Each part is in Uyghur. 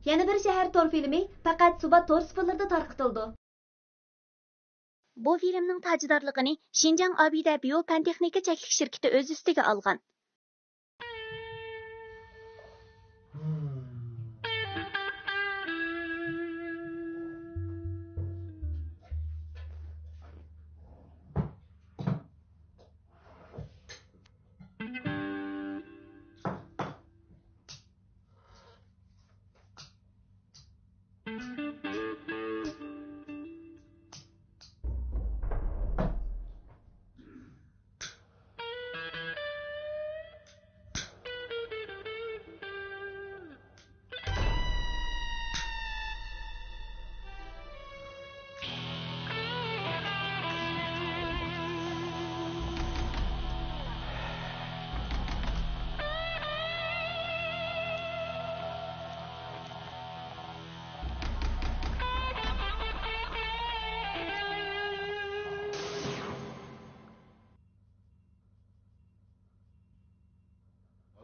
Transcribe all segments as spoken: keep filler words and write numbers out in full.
يەنە بىر شەھەر تور فىلىمى پەقەت سۇبات تور سۇپىلىرىدا تارقىتىلىدۇ. بۇ فىلىمنىڭ تاجدارلىقىنى شىنجاڭ ئابىدە بىيو پەن تېخنىكا چەكلىك شىركىتى ئۆز ئۈستىگە ئالغان.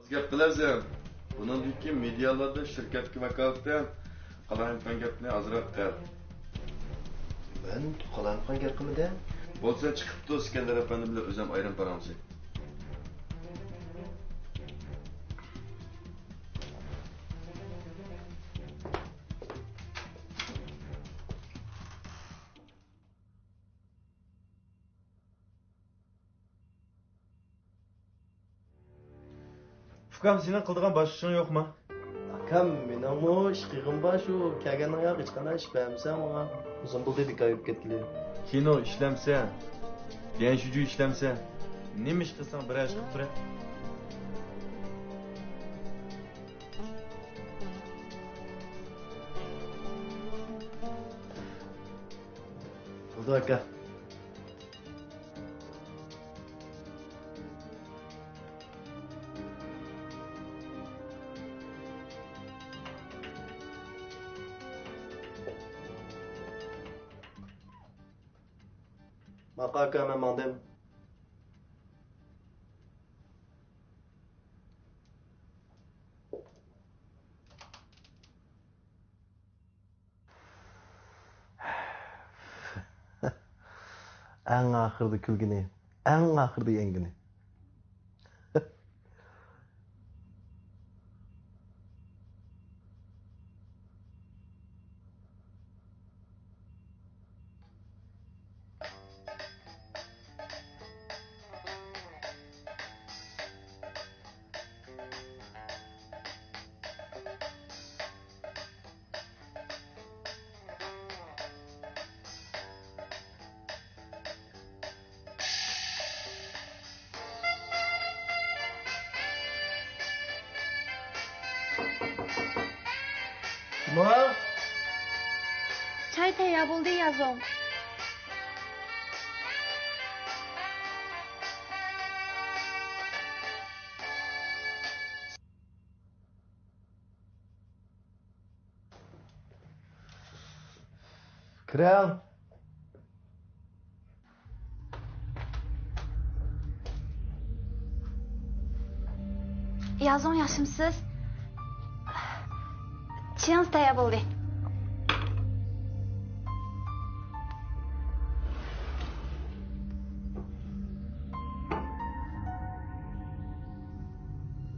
ئاز گەپ قىلەرسەن. بۇنىڭدىن كېيىن مېدىيالاردا شىركەتكە ۋاكالىتەن قالايمىقان گەپنى ئازراق قىل. مەن قالايمىقان گەپ قىلمىدىم. بولسا چىقىپتۇ، ئىسكەندەر ئەپەندى بىلەن ئۆزۈم ئايرىم پاراڭلىشاي. ئۇكام، سېنىڭ قىلىدىغان باشقا ئىشىڭ يوقمۇ؟ ئاكام، مېنىڭمۇ ئىش قىلغۇم بار، شۇ كەلگەننىڭ ياق، ھېچقانداق ئىش بەرمىسەڭ ماڭا. ئۇزۇن بولدى بىكار يۈرۈپ كەتكىلى. كىنو ئىشلەمسە، ديەنشىجۈ ئىشلەمسە، نېمە ئىش قىلساڭ بىر ئىش قىلىپ تۇرە. بولدى ئاكا. ماقا ئاكا، مەن ماڭدىم. ئەڭ ئاخىرىدا كۈلگىنى، ئەڭ ئاخىرىدا يەڭگىنى. كىم ئۇ؟ چاي تەييار بولدى، يازۇڭ. كىرىڭ. يازۇڭ، ياخشىمسىز؟ چېيىڭىز تەييار بولدى.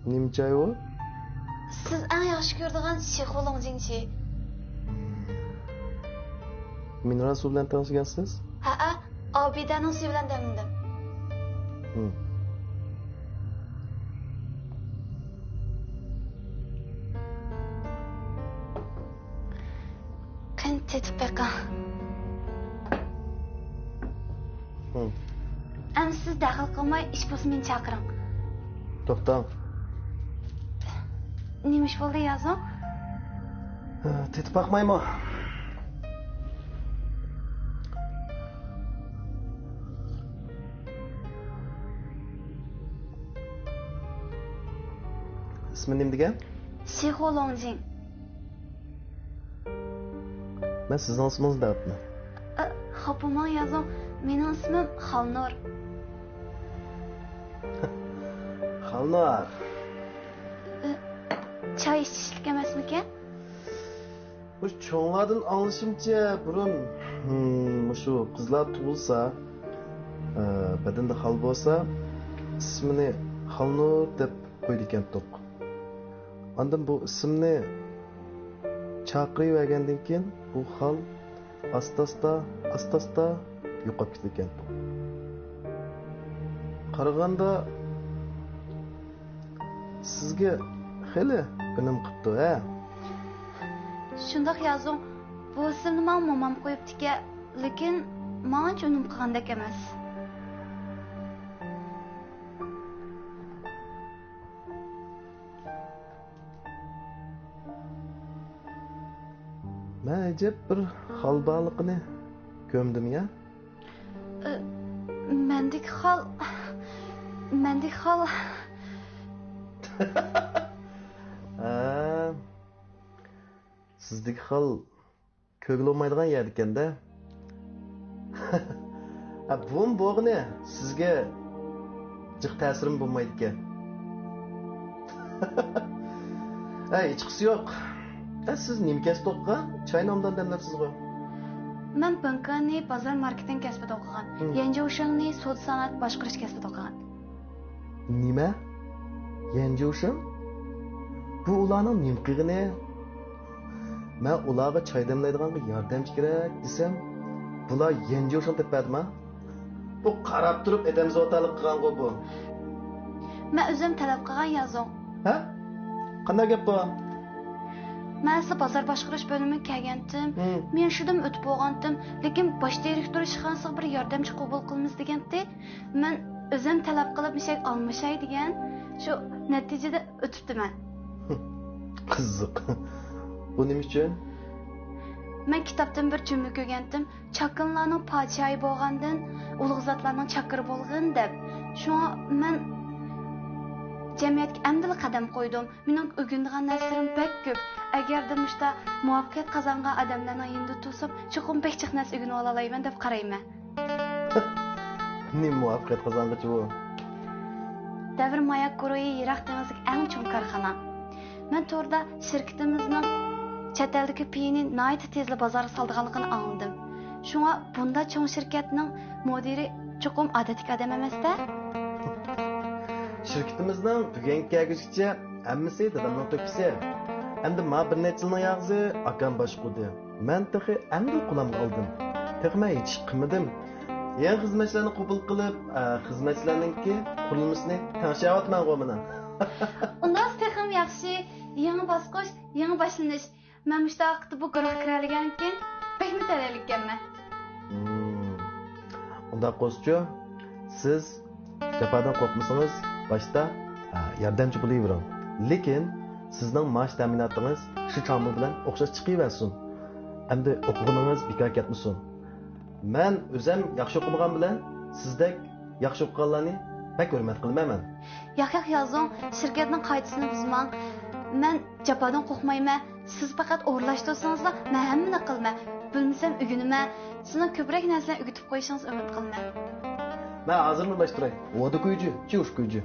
نېمە چاي ئۇ؟ سىز ئەڭ ياخشى كۆرىدىغان شىخۇ لوڭجىڭ چېيى. مىنېرال سۇ بىلەن تەڭشىگەنسىز؟ ھەئە، ئابىدەنىڭ سۈيى بىلەن دەملىدىم. ھىم. قېنى، تېتىپ بېقىڭ. ھىم. ئەمدى سىز دەخلى قىلماي، ئىش بولسا مېنى چاقىرىڭ. توختاڭ. نېمە ئىش بولدى، يازۇڭ؟ ھە، تېتىپ باقمايمۇ؟ ئىسمى نېمە دېگەن؟ شىخۇ لوڭجىڭ. مەن سىزنىڭ ئىسمىڭىزنى دەۋاتىمەن. ئە، خاپا بولماڭ، يازۇڭ. مېنىڭ ئىسمىم خالنۇر. خالنۇر. ئە، چاي ئىچىشلىك ئەمەسمىكەن؟ بۇ چوڭلاردىن ئاڭلىشىمچە، بۇرۇن، ھىم، مۇشۇ قىزلار تۇغۇلسا، ئە، بەدىنىدە خال بولسا، ئىسمىنى خالنۇر دەپ قويىدىكەنتۇق. ئاندىن بۇ ئىسىمنى چاقىرىۋەرگەندىن كېيىن، بۇ خال ئاستا-ئاستا، ئاستا-ئاستا يوقاپ كېتىدىكەنتۇق. قارىغاندا، سىزگە خېلى ئۈنۈم قىپتۇ، ھە؟ شۇنداق يازۇڭ، بۇ ئىسىمنى ماڭا مومام قويۇپتىكەن، لېكىن ماڭا ئانچە ئۈنۈم قىلغاندەك ئەمەس. مەن ئەجەب بىر خال بارلىقىنى كۆمدۈم يا. ئە، مەندىكى خال، مەندىكى خال. ھە، سىزدىكى خال كۆرگىلى بولمايدىغان يەردىكەن-دە. ھە، بۇمۇ بولغىنى سىزگە جىق تەسىرىمۇ بولمايدىكەن. ھە، ھېچقىسى يوق. ھە، سىز نېمە كەسىپتە ئوقۇغان؟ چاينى ئوبدان دەملەپسىزغۇ؟ مەن بېنكېنى بازار ماركېتىنگ كەسپىدە ئوقۇغان. ھىم. يەنجيۇشېننى سودا سانائەت باشقۇرۇش كەسپىدە ئوقۇغان. نېمە؟ يەنجيۇشېن؟ بۇ ئۇلارنىڭ نېمە قىلغىنى؟ مەن ئۇلارغا چاي دەملەيدىغانغا ياردەمچى كېرەك دېسەم، بۇلار يەنجيۇشېن تېپىپ بەردىما؟ بۇ قاراپ تۇرۇپ ئادەم زوتالىق قىلغانغۇ بۇ. مەن ئۆزۈم تەلەپ قىلغان يازۇڭ. ھە؟ قانداق گەپ بۇ؟ مەن ئەسلى بازار باشقۇرۇش بۆلۈمىگە كەلگەنتىم. ھىم. مېڭىشىدىمۇ ئۆتۈپ بولغانتىم. لېكىن باش دىرېكتور ئىشخانىسىغا بىر ياردەمچى قوبۇل قىلىمىز دېگەنتى. مەن ئۆزۈم تەلەپ قىلىپ مۇشەگە ئالمىشاي دېگەن. شۇ نەتىجىدە ئۆتۈپتىمەن. قىزىق. بۇ نېمە ئۈچۈن؟ مەن كىتابتىن بىر جۈملە كۆرگەنتىم. چاكىنىلارنىڭ پادىشاھى بولغاندىن، ئۇلۇغ زاتلارنىڭ چاكىرى بولغىن دەپ. شۇڭا مەن جەمئىيەتكە ئەمدىلا قەدەم قويدۇم. مېنىڭ ئۆگىنىدىغان نەرسىلىرىم بەك كۆپ. ئەگەردە مۇشتا مۇۋەپپەقىيەت قازانغان ئادەملەرنىڭ يېنىدا تۇرسام، چوقۇم بەك جىق نەرسە ئۆگىنىۋالالايمەن دەپ قارايمەن. نېمە مۇۋەپپەقىيەت قازانغۇچى بۇ؟ دەۋر ماياك گۇرۇھى يىراق دېڭىزدىكى ئەڭ چوڭ كارخانا. مەن توردا شىركىتىمىزنىڭ چەت ئەلدىكى پېيىنى ناھايىتى تېزلا بازارغا سالىدىغانلىقىنى ئاڭلىدىم. شۇڭا بۇنداق چوڭ شىركەتنىڭ مۇدىرى چوقۇم ئادەتتىكى ئادەم ئەمەس-دە؟ شىركىتىمىزنىڭ بۈگۈنگە كەلگۈچىگىچە ھەممىسى دادامنىڭ تۆھپىسى. ئەمدى ما بىر نەچچە يىلنىڭ ياغىسى ئاكام باشقۇردى. مەن تېخى ئەمدى قولۇمغا ئالدىم. تېخى مەن ھېچ ئىش قىلمىدىم. يېڭى خىزمەتچىلەرنى قوبۇل قىلىپ، ئە، خىزمەتچىلەرنىڭكى قۇرۇلمىسىنى تەڭشەۋاتىمەنغۇ مانا. ئۇنداق تېخىمۇ ياخشى. يېڭى باسقۇچ، يېڭى باشلىنىش. مەن مۇشۇ ۋاقىتتا بۇ گۇرۇھقا كىرەلىگەنكىن بەكمۇ تەلەيلىككەنمەن. ھىم. ئۇنداق بولسىچۇ، سىز جاپادىن قورقمىسىڭىز، باشتا، ھە، ياردەمچى بولۇۋېرىڭ. لېكىن سىزنىڭ مائاش تەمىناتىڭىز شۇ چامبۇ بىلەن ئوخشاش چىقىۋەرسۇن. ئەمدى ئوقۇغىنىڭىز بىكار كەتمىسۇن. مەن ئۆزەم ياخشى ئوقۇمىغان بىلەن سىزدەك ياخشى ئوقۇغانلارنى بەك ھۆرمەت قىلىمەن مەن. ياق، ياق، يازۇڭ، شىركەتنىڭ قائىدىسىنى بۇزماڭ. مەن جاپادىن قورقمايمەن. سىز پەقەت ئورۇنلاشتۇرسىڭىزلا، مەن ھەممىنى قىلىمەن. بىلمىسەم ئۆگىنىمەن. سىزنىڭ كۆپرەك نەرسىلەرنى ئۆگىتىپ قويۇشىڭىزنى ئۈمىد قىلىمەن. مەن ھازىرلا ئورۇنلاشتۇراي. ۋودە كۇيجى، چىۋۇش كۇيجى.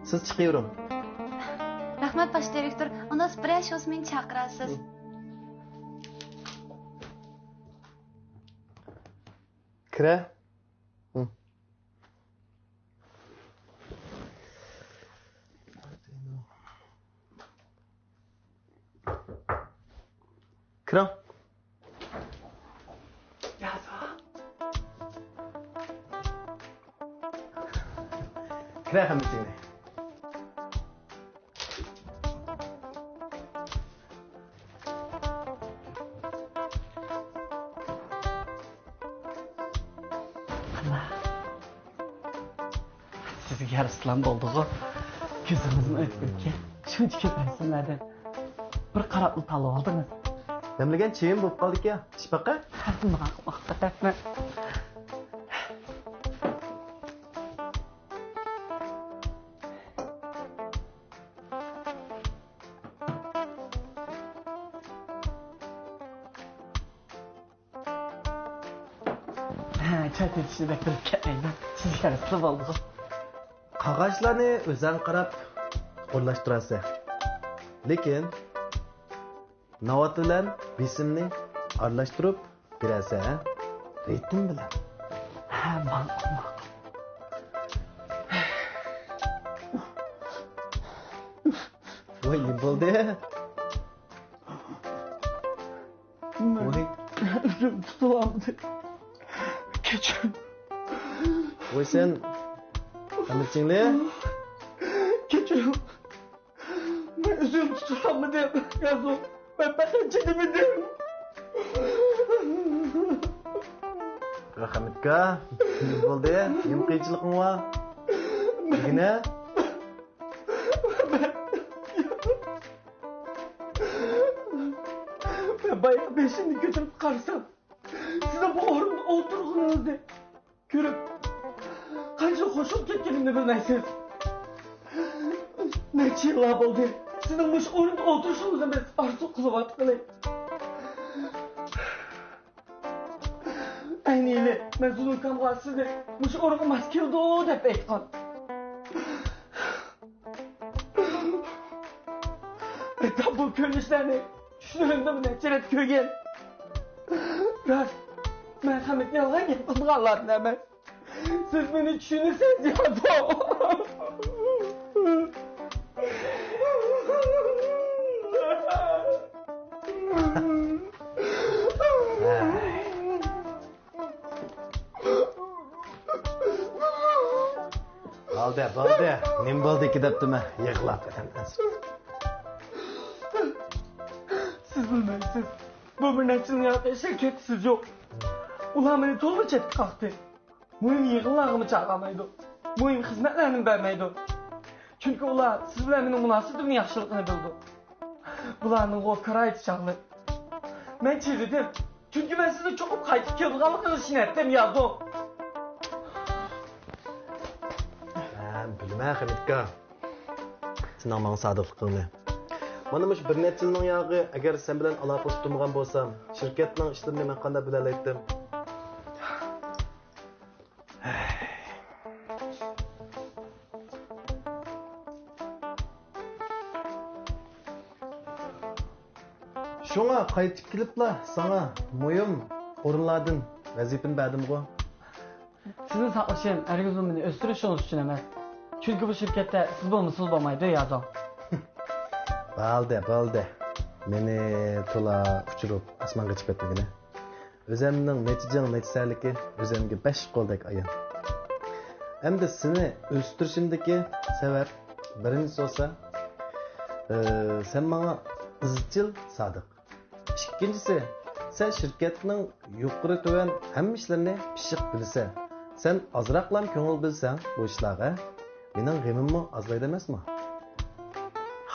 سىز چىقىۋېرىڭ. رەھمەت، باش دىرېكتور. ئۇنداق بىرەر شوسمىنى چاقىرارسىز. ھىم. كىرە. ھىم. كىرىڭ. كىرە ھەممىسىنى. سىزگە ھەرسلان بولدىغۇ. كۆزىڭىزنى ئۆتكۈركە. شۇنچە كۆپ رەسىملەردىن بىر قاراپلا تاللىۋالدىڭىز. دەملىگەن چېيىم بولۇپ قالدىكەن. ئىچ باقە. ماقۇل، ماقۇل، رەھمەت. ھە، چاي تېتىشنى بەك بىلىپ كەتمەيمەن. سىزگە ھەرسلى بولدىغۇ. قاغاچلارنى ئۆزەڭ قاراپ ئورۇنلاشتۇرارسەن. لېكىن ناۋات بىلەن بېسىمنى ئارىلاشتۇرۇپ بېرەسەن، ھە؟ رىتىم بىلەن. ھە، ماقۇل، ماقۇل. ۋاي، نېمە بولدى؟ ۋاي. ئۆزۈم تۇتۇۋالدىم. كەچۈرۈڭ. ۋاي، سەن، ئەمىرچىڭلى. كەچۈرۈڭ. مەن ئۆزۈمنى تۇتالمىدىم، يازۇق. مەن پەقەت چىدىمىدىم. رەھمەتكا، نېمە بولدى؟ نېمە قىيىنچىلىقىڭ بار؟ دېگىنە. مەن بايا بېشىمنى كۆتۈرۈپ قارىسام، سىزنىڭ بۇ ئورۇندا ئولتۇرغىنىڭىزنى كۆرۈپ، قانچىلىك خۇشۇم كەتكىنىمنى بىلمەيسىز. نەچچە يىللار بولدى، سىزنىڭ مۇشۇ ئورۇندا ئولتۇرۇشىڭىزنى بىز ئارزۇ قىلىۋاتقىلى. ئەينى يىلى مەن زۇنۇكامغا سىزنى مۇشۇ ئورۇنغا ماس كېلىدۇ دەپ ئېيتقان. ھەتتا بۇ كۆرۈنۈشلەرنى چۈشلىرىمدىمۇ نەچچە رەت كۆرگەن. راست، مەن خەمىتكە يالغان گەپ قىلىدىغانلاردىن ئەمەس. سىز مېنى چۈشىنىسىز، يازۇق. بولدى، بولدى. نېمە بولدىكى دەپتىمەن، يىغلاپ. سىز بىلمەيسىز. بۇ بىر نەچچە يىلنىڭ ياقى شىركەتتە سىز يوق. ئۇلار مېنى تولىمۇ چەتكە قاقتى. مۇھىم يىغىنلارغىمۇ چاقىرمايدۇ. مۇھىم خىزمەتلەرنىمۇ بەرمەيدۇ. چۈنكى ئۇلار سىز بىلەن مېنىڭ مۇناسىۋىتىمنىڭ ياخشىلىقىنى بىلىدۇ. بۇلارنىڭغۇ كارايتى چاغلىق. مەن چىدىدىم. چۈنكى مەن سىزنىڭ چوقۇم قايتىپ كېلىدىغانلىقىغا ئىشىنەتتىم، يازۇق. مەن بىلىمەن، خەمىتكا. سېنىڭ ماڭا سادىقلىقىڭنى. مانا مۇشۇ بىر نەچچە يىلنىڭ ياغى، ئەگەر سەن بىلەن ئالاقىلىشىپ تۇرمىغان بولسام، شىركەتنىڭ ئىشلىرىنى مەن قانداق بىلەلەيتتىم؟ شۇڭا قايتىپ كېلىپلا ساڭا مۇھىم ئورۇنلاردىن ۋەزىپىنى بەردىمغۇ؟ سىزنى ساقلىشىم ھەرگىزمۇ مېنى ئۆستۈرۈشىڭىز ئۈچۈن ئەمەس. چۈنكى بۇ شىركەتتە سىز بولمىسىڭىز بولمايدۇ، يازۇق. بولدى، بولدى. مېنى تولا ئۇچۇرۇپ ئاسمانغا چىقىپ كەتمىگىنە. ئۆزەمنىڭ نەچچە جىڭ، نەچچە سەلىكى ئۆزەمگە بەش قولدەك ئايان. ئەمدى سېنى ئۆستۈرۈشۈمدىكى سەۋەب بىرىنچىسى بولسا، ئى، سەن ماڭا ئىزچىل سادىق. ئىككىنچىسى، سەن شىركەتنىڭ يۇقىرى تۆۋەن ھەممە ئىشلىرىنى پىششىق بىلىسەن. سەن ئازراقلام كۆڭۈل بۆلسەڭ بۇ ئىشلارغا، مېنىڭ غېمىممۇ ئازلايدۇ ئەمەسمۇ؟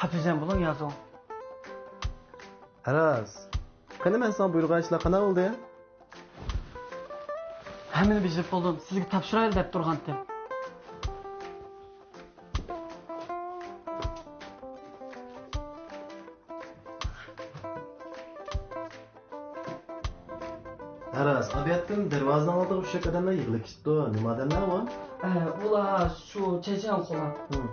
خاتىرجەم بولۇڭ، يازۇق. راست. قېنى، مەن ساڭا بۇيرۇغان ئىشلار قانداق بولدى؟ ھەممىنى بېجىرىپ بولدۇم. سىزگە تاپشۇرايلى دەپ تۇرغانتىم. ھە، راست. ئادەتتىن دەرۋازىنىڭ ئالدىغا ئۇششاق ئادەملەر يىغىلىپ كېتىپتۇ. نېمە ئادەملەر ئۇ؟ ئە، ئۇلار شۇ چېچەن قۇلار. ھىم.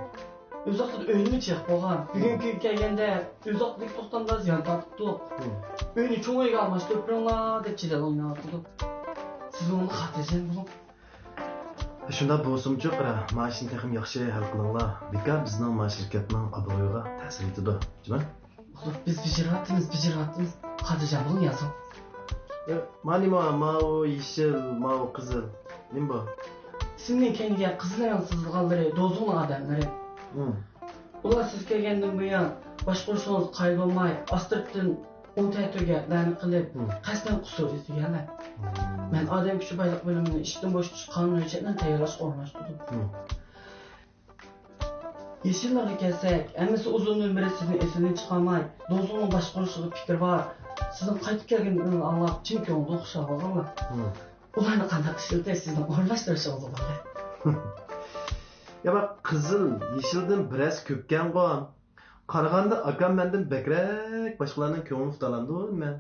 ئۆزاقتىدا ئۆينىمۇ چېقىپ بولغان. بۈگۈنكى كۈنگە كەلگەندە ئۆزاقتىكى توختامدا زىيان تارتىپتۇ. ھىم. ئۆينى چوڭ ئۆيگە ئالماشتۇرۇپ بېرىڭلار دەپ چېچەن ئويناۋاتىدۇ. سىز ئۇنى خاتىرجەم بولۇڭ. شۇنداق بولسىمۇچۇ، قارا، مانا شۇنى تېخىمۇ ياخشى ھەل قىلىڭلار. بىكار بىزنىڭ مانا شىركەتنىڭ ئابرۇيىغا تەسىر يېتىدۇ، جۇمۇ؟ بىز بېجىرىۋاتىمىز، بېجىرىۋاتىمىز. خاتىرجەم بولۇڭ، يازۇق. ئە، مانا نېمە، ماۋۇ يېشىل، ماۋۇ قىزىل. نېمە بۇ؟ ئىسىمنىڭ كەينىگە قىزىل رەڭ سىزىلغانلىرى دوزۇڭنىڭ ئادەملىرى. ھىم. ئۇلار سىز كەلگەندىن بۇيان باشقۇرۇشىڭىز قايىل بولماي، ئاستىرتتىن ئوڭ تەتۈرگە لەنە قىلىپ، ھىم. قەستەن قۇسۇر ئىزدىگەنلەر. ھىم. مەن ئادەم كۈچى بايلىق بۆلۈمىنى ئىشتىن بوشىتىش قانۇن ھۆججەتلىرىنى تەييارلاشقا ئورۇنلاشتۇردۇم. ھىم. يېشىللارغا كەلسەك، ھەممىسى ئۇزۇندىن بېرى سىزنى ئېسىدىن چىقارماي، دوزۇڭنىڭ باشقۇرۇشىغا پىكرى بار، سىزنىڭ قايتىپ كەلگىنىڭىزنى ئاڭلاپ، چىن كۆڭلىدىن خۇشال بولغانلار. ھىم. ئۇلارنى قانداق ئىشلىتىش سىزنىڭ ئورۇنلاشتۇرۇشىڭىزغا باغلىق. يا، بۇ قىزىل يېشىلدىن بىرەز كۆپكەنغۇ. قارىغاندا ئاكام مەندىن بەكرەك باشقىلارنىڭ كۆڭلىنى تۇتالامدۇ نېمە؟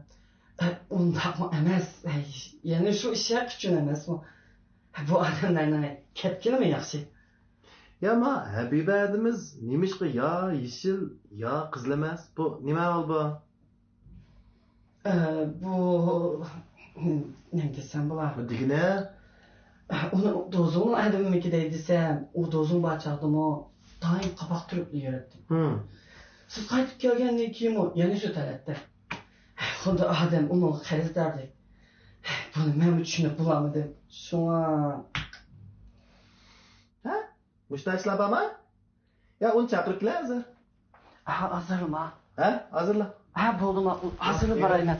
ئە، ئۇنداقمۇ ئەمەس. ھەي، يەنە شۇ ئىش ھەققى ئۈچۈن ئەمەسمۇ؟ بۇ ئادەملەرنىڭ كەتكىنىمۇ ياخشى. يا، ما ھەبىبە ھەدىمىز نېمىشقا يا يېشىل، يا قىزىل ئەمەس؟ بۇ نېمە ئەھۋال بۇ؟ ئە، بۇ، نېمە دېسەم بولا؟ دېگىنە؟ ئۇنى دوزۇڭنىڭ ئادىمىمىكى دەي دېسەم، ئۇ دوزۇڭ بار چاغدىمۇ دائىم قاپاق تۈرۈپلا يۈرەتتى. ھىم. سىز قايتىپ كەلگەندىن كېيىنمۇ يەنە شۇ تەرەپتە. خۇددى ئادەم ئۇنىڭغا قەرزداردەك. بۇنى مەنمۇ چۈشىنىپ بولالمىدىم. شۇڭا. ھە؟ مۇشۇنداق ئىشلار بارمۇ؟ يا، ئۇنى چاقىرىپ كېلە ھازىر. ھە، ھازىرلىما. ھە؟ ھازىرلا. ھە، بولدىما، ھازىرلا يا. بارايمەن.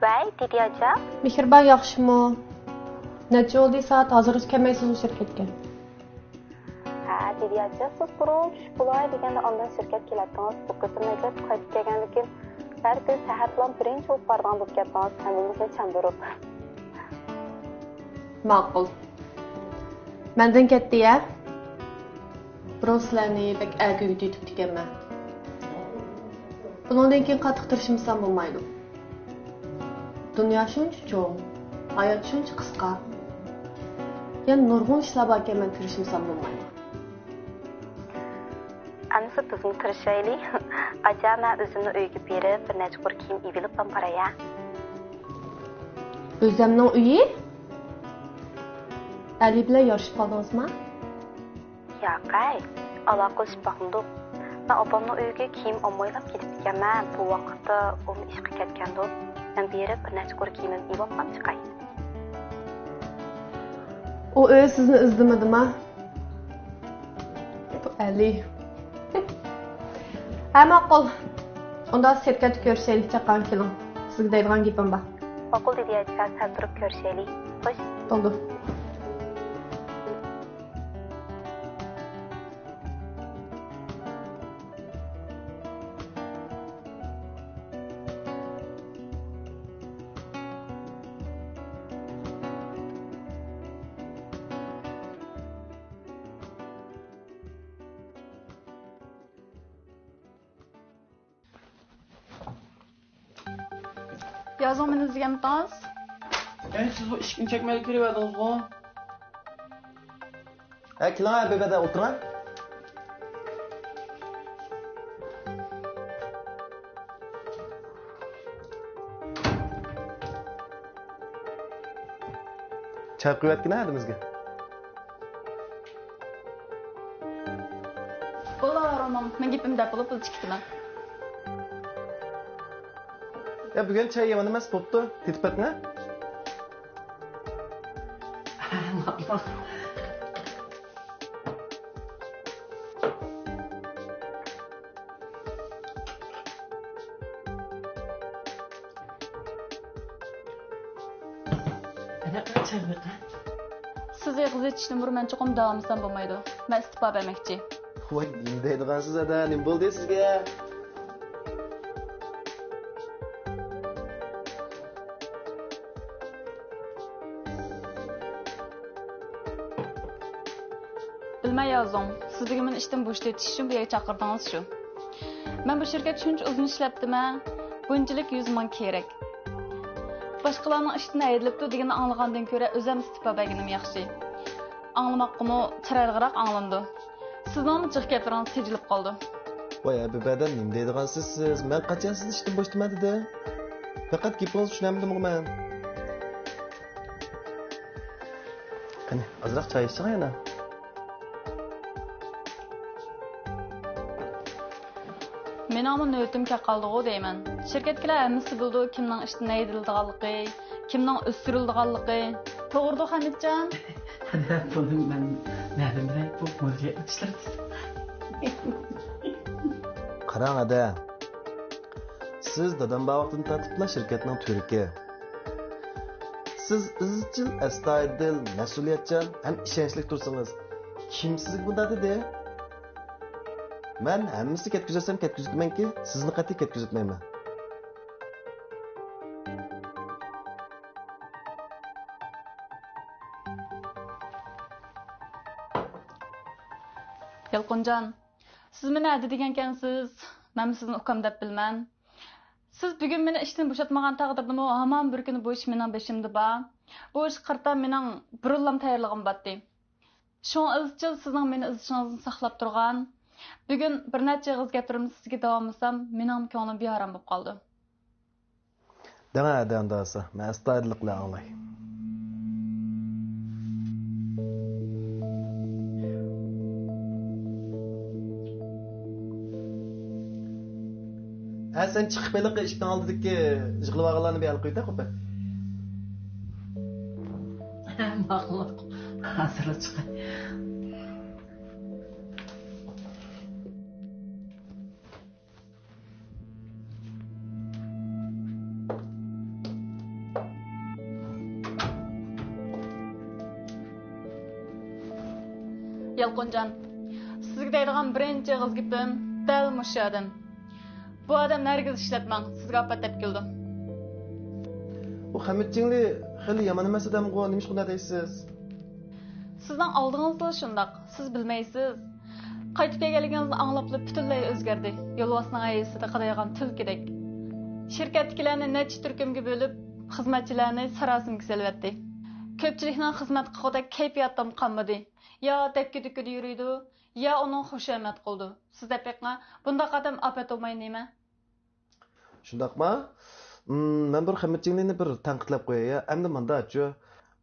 ۋەي، دىدى ئاچا. مېھرىبان، ياخشىمۇ؟ نەچچە بولدى سائەت؟ ھازىرغىچە كەلمەيسىزغۇ شىركەتكە. ھە، دىدى ئاچا، سىز بۇرۇن چۈشۈپ بولاي دېگەندە ئاندىن شىركەت كېلەتتىڭىز. بۇ قېتىم نەگەت قايتىپ كەلگەندىكىن ھەر كۈنى سەھەر بىلەن بىرىنچى بولۇپ بارىدىغان بولۇپ كەتتىڭىز، ھەممىمىزنى چاندۇرۇپ. ماقۇل. مەندىن كەتتى يە. بۇرۇن سىلەرنى بەك ئەركىگە يېتىۋېتىپتىكەنمەن. بۇنىڭدىن كېيىن قاتتىق تىرىشمىسام بولمايدۇ. دۇنيا شۇنچە چوڭ، ھايات شۇنچە قىسقا. يەنە نۇرغۇن ئىشلار باركەن، مەن تىرىشمىسام بولمايدۇ. ئەمىسە بىزمۇ تىرىشايلى. ئاچا، مەن ئۆزۈمنىڭ ئۆيىگە بېرىپ، بىر نەچچە قۇر كىيىم ئېۋىلىپلا باراي ھە. ئۆزەمنىڭ ئۆيى؟ ئەلى بىلەن يارىشىپ قالدىڭىزما؟ ياق ھەي، ئالاقىلىشىپ باقمىدۇق. مەن ئاپامنىڭ ئۆيىگە كىيىم ئالمايلا كېتىپتىكەنمەن، بۇ ۋاقىتتا ئۇمۇ ئىشقا كەتكەندۇ. مەن بېرىپ بىر نەچچە قۇر كىيىمىمنى ئېۋاپلا چىقاي. ئۇ ئۆزى سىزنى ئىزدىمىدىما؟ بۇ ئەلى. ھە، ماقۇل. ئۇندا شىركەتتە كۆرۈشەيلى، چاققان كېلىڭ. سىزگە دەيدىغان گېپىم بار. ماقۇل دىدى ئاچا، سەل تۇرۇپ كۆرۈشەيلى. خوش. بولدى. يازغا مېنى ئىزدىگەنمىتىڭىز؟ ئەي، سىز بۇ ئىشىكنى چەكمەيلا كىرىۋەردىڭىزغۇ. ھە، كېلىڭە، بۇ يەردە ئولتۇرۇڭ. چاي قۇيۇۋەتكىنە ھەدىمىزگە. بولدى، رومام، مەن گېپىمنى دەپ بولۇپ، بىللە چىقىپ كېتىمەن. يا، بۈگۈن چاي يامان ئەمەس بوپتۇ، تېتىپ بېقىڭە. سىز ئېغىز ئېچىشتىن بۇرۇن مەن چوقۇم داۋاملىسام بولمايدۇ. مەن ئىستېپا بەرمەكچى. ۋاي، نېمە دەيدىغانسىز ئادا، نېمە بولدى سىزگە؟ بىلمەي يازدىڭ. سىز بۈگۈن مېنى ئىشتىن بوشىتىۋېتىش ئۈچۈن بۇ يەرگە چاقىردىڭىز شۇ. مەن بۇ شىركەتتە شۇنچە ئۇزۇن ئىشلەپتىمەن، بۇنچىلىك يۈز مىڭ كېرەك. باشقىلارنىڭ ئىشتىن ھەيدىلىپتۇ دېگىنىنى ئاڭلىغاندىن كۆرە ئۆزۈم ئىستېپا بەرگىنىم ياخشى. ئاڭلىماققىمۇ چىرايلىقراق ئاڭلىنىدۇ. سىزنىڭمۇ جىق گەپلىرىڭىز تېجىلىپ قالىدۇ. ۋاي ھەبىبەدە، نېمە دەيدىغانسىز سىز؟ مەن قاچان سىزنى ئىشتىن بوشىتىمەن دېدىم؟ پەقەت گېپىڭىزنى چۈشىنەلمىدىمغۇ مەن. قېنى، ئازراق چاي ئىچسىڭە يەنە. مېنىڭمۇ نۆۋىتىم كەپ قالدىغۇ دەيمەن. شىركەتتىكىلەر ھەممىسى بىلىدۇ، كىمنىڭ ئىشتىن ھەيدىلىدىغانلىقى، كىمنىڭ ئۆستۈرۈلىدىغانلىقى. توغرىدۇ، خەمىتجان؟ بۇنى مەن نەدىن بىلەي؟ بۇ مۇدىرىيەتنىڭ ئىشلىرى. قاراڭ، ھەدە. سىز دادام بار ۋاقتىدىن تارتىپلا شىركەتنىڭ تۈۋرۈكى. سىز ئىزچىل، ئەستايىدىل، مەسئۇلىيەتچان ھەم ئىشەنچلىك تۇرسىڭىز، كىم سىزگە بۇنداق دېدى؟ مەن ھەممىسىنى كەتكۈزەرسەم كەتكۈزۈپتىمەنكى، سىزنى قەتئىي كەتكۈزۈپمەيمەن. يالقۇنجان، سىز مېنى ھەدە دېگەنكەنسىز، مەنمۇ سىزنى ئۇكام دەپ بىلىمەن. سىز بۈگۈن مېنى ئىشتىن بوشاتمىغان تەقدىردىمۇ، ھامان بىر كۈنى بۇ ئىش مېنىڭ بېشىمدا بار. بۇ ئىشقا قارىتا مېنىڭ بۇرۇنلام تەييارلىقىم بارتى. شۇڭا ئىزچىل سىزنىڭ مېنى ئىزدىشىڭىزنى ساقلاپ تۇرغان. بۈگۈن بىر نەچچە ئېغىز گەپلىرىمنى سىزگە دەۋالمىسام، مېنىڭمۇ كۆڭلۈم بىئارام بولۇپ قالىدۇ. دەڭە، دەڭ، داسا، مەن ئەستايىدىللىق بىلەن ئاڭلاي. ھە، سەن چىقىپ ھېلىقى ئىشىكنىڭ ئالدىدىكى يىغلىۋالغانلارنى بىر ئەل قويۇۋېتە، قوپە. ماقۇل، ھازىرلا چىقاي. يالقۇنجان، سىزگە دەيدىغان بىرىنچى ئېغىز گېپىم دەل مۇشۇ ئادەم. بۇ ئادەمنى ھەرگىز ئىشلەتمەڭ، سىزگە ئاپەت ئەپ كېلىدۇ. بۇ خەمىت جىڭلى خېلى يامان ئەمەس ئادەمغۇ، نېمىشقا ئۇنداق دەيسىز؟ سىزنىڭ ئالدىڭىزدىلا شۇنداق، سىز بىلمەيسىز. قايتىپ كەلگەنلىكىڭىزنى ئاڭلاپلا پۈتۈنلەي ئۆزگەردى. يولۋاسنىڭ ھەيۋىسىدە قادايغان تۈلكىدەك. شىركەتتىكىلەرنى نەچچە تۈركۈمگە بۆلۈپ، خىزمەتچىلەرنى ساراسىمىگە سېلىۋەتتى. كۆپچىلىكنىڭ خىزمەت قىلغۇدەك كەيپىياتىمۇ قالمىدى. يا دەككە-دۈككىدە يۈرىدۇ، يا ئۇنىڭغا خۇشامەت قىلىدۇ. سىز دەپ بېقىڭا، بۇنداق ئادەم ئاپەت بولماي نېمە؟ شۇنداقما؟ مم، مەن بىر خەمىت جىڭلىنى بىر تەنقىدلەپ قوياي. ئەمدى مۇنداچۇ.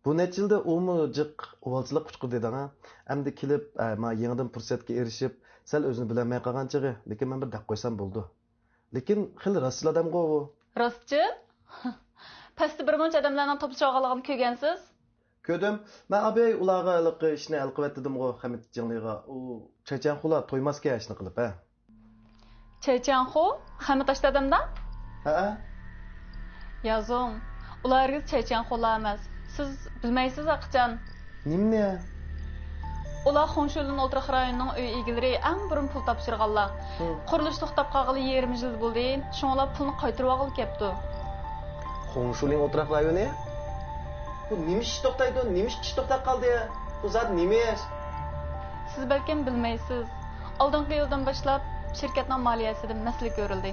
بۇ نەچچە يىلدا ئۇمۇ جىق ئۇۋالچىلىققا ئۇچقۇدى دەڭە. ئەمدى كېلىپ، ئە، ما يېڭىدىن پۇرسەتكە ئېرىشىپ، سەل ئۆزىنى بىلەلمەي قالغان چېغى. لېكىن مەن بىر دەپ قويسام بولىدۇ. لېكىن خېلى راستچىل ئادەمغۇ ئۇ. راستچىل؟ پەستە بىر مۇنچە ئادەملەرنىڭ توپلىشىۋالغانلىقىنى كۆرگەنسىز؟ كۆردۈم. مەن ئابەي ئۇلارغا ھېلىقى ئىشنى ھەل قىلىۋەتتىم-غۇ، خەمىت جىڭلىغا. ئۇ چېچەنخۇلار تويماسكەن ئىشنى قىلىپ، ھە. چېچەنخۇ؟ خەمىت ئاشتا ئادەمدە؟ ھەئە. يازۇڭ. ئۇلار ھەرگىز چېچەنخۇلار ئەمەس. سىز بىلمەيسىز، ئاقىجان. نېمىنى؟ ئۇلار خۇڭشۇلىن ئولتۇراق رايونىنىڭ ئۆي ئىگىلىرى، ئەڭ بۇرۇن پۇل تاپشۇرغانلار. ھە. قۇرۇلۇش توختاپ قالغىلى يېرىم يىل بولدى، شۇڭا ئۇلار پۇلنى قايتۇرۇۋالغىلى كەپتۇ. خۇڭشۇلىڭ ئولتۇراق رايونى؟ بۇ نېمە ئىش توختايدۇ؟ نېمە ئىش توختاپ قالدى؟ بۇ زادى نېمە ئىش؟ سىز بەلكىم بىلمەيسىز. ئالدىنقى يىلدىن باشلاپ شىركەتنىڭ مالىيەسىدە مەسىلە كۆرۈلدى.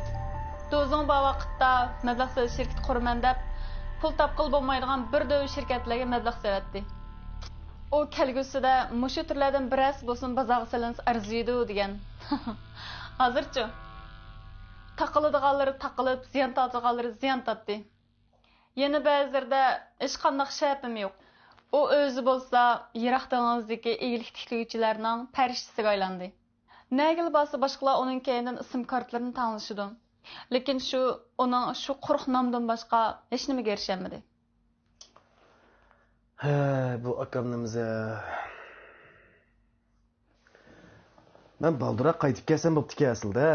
دۇزۇڭ بار ۋاقىتتا مەبلەغ سېلىش شىركىتى قۇرىمەن دەپ، پۇل تاپقىلى بولمايدىغان بىر دۆۋە شىركەتلەرگە مەبلەغ سېلىۋەتتى. ئۇ كەلگۈسىدە مۇشۇ تۈرلەردىن بىرەرسى بولسىمۇ بازارغا سېلىنسا ئەرزىيدۇ دېگەن. ھازىرچۇ؟ تاقىلىدىغانلىرى تاقىلىپ، زىيان تارتىدىغانلىرى زىيان تارتتى. يەنە بەزىلىرىدە ھېچقانداق شەپىمۇ يوق. ئۇ ئۆزى بولسا يىراق دېڭىزدىكى ئىگىلىك تىكلىگۈچىلەرنىڭ پەرىشتىسىگە ئايلاندى. نەگىلا بارسا باشقىلار ئۇنىڭ كەينىدىن ئىسىم كارتىلىرىنى تەڭلىشىدۇ. لېكىن شۇ، ئۇنىڭ شۇ قۇرۇق نامىدىن باشقا ھېچنېمىگە ئېرىشەلمىدى. ھە، بۇ ئاكامنىمىزە. مەن بالدۇرراق قايتىپ كەلسەم بوپتىكەن ئەسلىدە.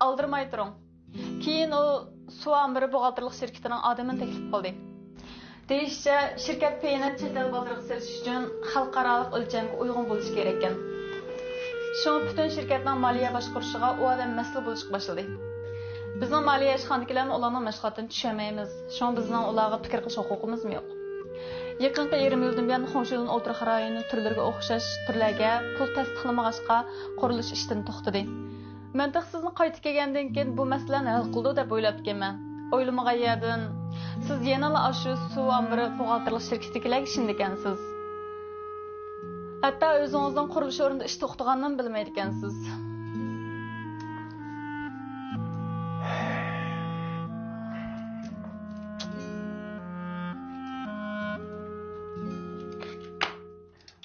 ئالدىرىماي تۇرۇڭ. كېيىن ئۇ سۇ ئامبىرى بوغالتىرلىق شىركىتىنىڭ ئادىمىنى تەكلىپ قىلدى. دېيىشىچە، شىركەت پېيىنى چەت ئەل بازىرىغا سېلىش ئۈچۈن خەلقئارالىق ئۆلچەمگە ئۇيغۇن بولۇشى كېرەككەن. شۇڭا پۈتۈن شىركەتنىڭ مالىيە باشقۇرۇشىغا ئۇ ئادەم مەسئۇل بولۇشقا باشلىدى. بىزنىڭ مالىيە ئىشخانىدىكىلەرمۇ ئۇلارنىڭ مەشغۇلاتىنى چۈشەنمەيمىز. شۇڭا بىزنىڭ ئۇلارغا پىكىر قىلىش ھوقۇقىمىزمۇ يوق. يېقىنقى يېرىم يىلدىن بۇيان خۇڭشۇلىن ئولتۇراق رايونى تۈرلىرىگە ئوخشاش تۈرلەرگە پۇل تەستىقلىمىغاچقا، قۇرۇلۇش ئىشتىن توختىدى. مەن تېخى سىزنى قايتىپ كەلگەندىن كېيىن بۇ مەسىلىنى ھەل قىلىدۇ دەپ ئويلاپتىكەنمەن. ئويلىمىغان يەردىن، سىز يەنىلا ئاشۇ سۇ ئامبىرى بوغالتىرلىق شىركىتىدىكىلەرگە ئىشىنىدىكەنسىز. ھەتتا ئۆزىڭىزنىڭ قۇرۇلۇش ئورنىدا ئىش توختىغانىنىمۇ بىلمەيدىكەنسىز.